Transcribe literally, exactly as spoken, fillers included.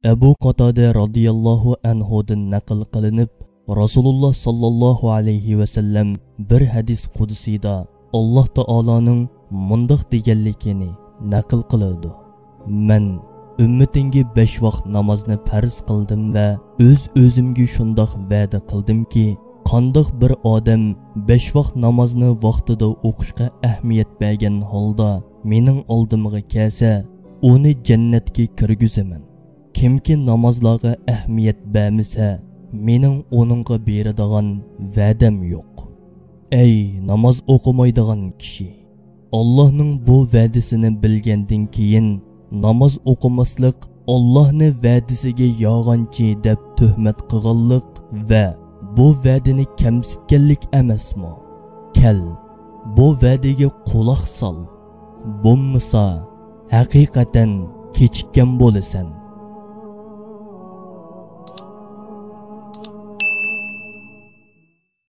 ئەبۇ قاتادە رازىياللاھۇ ئەنھۇدىن نەقىل قىلىنىپ، رەسۇلۇللا ساللاللاھۇ ئەلەيھى ۋەسەللەم بىر ھەدىس قۇدسىدا ئاللاھ تائالانىڭ مۇنداق دېگەنلىكىنى نەقىل قىلىدۇ: مەن ئۈممىتىڭگە بەش ۋاق نامازنى پەرز قىلدىم ۋە ئۆز-ئۆزۈمگە شۇنداق ۋەدە قىلدىمكى، قانداق بىر ئادەم بەش ۋاق نامازنى ۋاقتىدا ئوقۇشقا ئەھمىيەت بەرگەن ھالدا مېنىڭ ئالدىمغا كەلسە، ئۇنى جەننەتكە كىرگۈزىمەن. كىمكى نامازلارغا ئەھمىيەت بەرمىسە، مېنىڭ ئۇنىڭغا بېرىدىغان ۋەدەم يوق. ئەي ناماز ئوقۇمايدىغان كىشى! ئاللاھنىڭ بۇ ۋەدىسىنى بىلگەندىن كېيىن، ناماز ئوقۇماسلىق ئاللاھنى ۋەدىسىگە يالغانچى دەپ تۆھمەت قىلغانلىق ۋە بۇ ۋەدىنى كەمسىتكەنلىك ئەمەسمۇ؟ كەل، بۇ ۋەدىگە قۇلاق سال. بولمىسا، ھەقىقەتەن كېچىككەن بولىسەن.